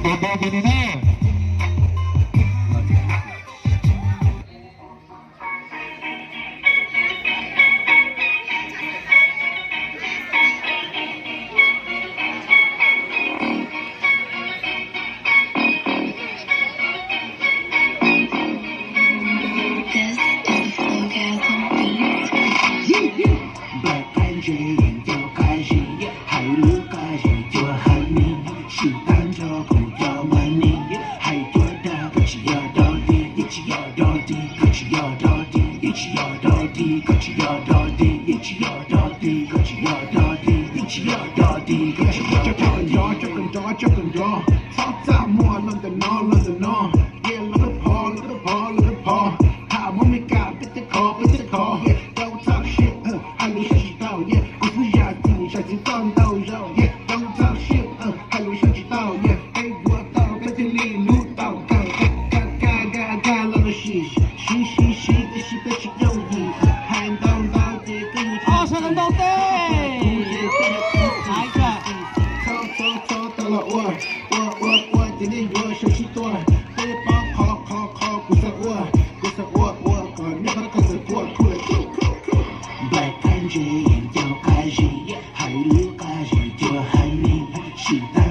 Tos nrog tus no na. Nplaim qab ntse yeej cov qab zib, hais lub qab zib cuag hais me, sim tag nrho kuv cov mas nis, hais cuag dag koj tsis yog dog dig, yeej tsis yog dog dig, koj tsis yog dog dig, yeej tsis yog dog dig, koj tsis yog dog dig, yeej tsis yog dog dig, koj tsis yog dog dig, yeej tsis yog dog dig, koj tsis yog dog dig. Tso kawm nrov, tso kawm nrov, txhob txaj muag los ntawm no los ntawm no, yeah, los kawg phov, los kawg phov, los kawg phov, tham muab Meskas peb tej khov, peb tej khov, yeah, don't talk shit, hais lus saib tsis taus, yeah, kuv xub zam txim, zam txim tau ntau zaus, yeah, don't talk shit, hais lus saib tsis taus, yeah, peb yuav tau peb thiaj li hlub tau, kag kag kag kag los los sim, siv siv siv tiam sis peb tsis yooj yim, hais ntau ntau ces peb yuav tsis ntau tes. Txhob txhob txhob tau los ua, ua ua ua ces nej yuav sawv tsis tuaj, peb paub qhov qhov qhov kuv xav ua, kuv xav ua ua kom nej paub qhov xav ua, cool, cool, cool, cool. Nplaim qab ntse yeej cov qab zib, hais lub qab zib cuag hais me, sim tag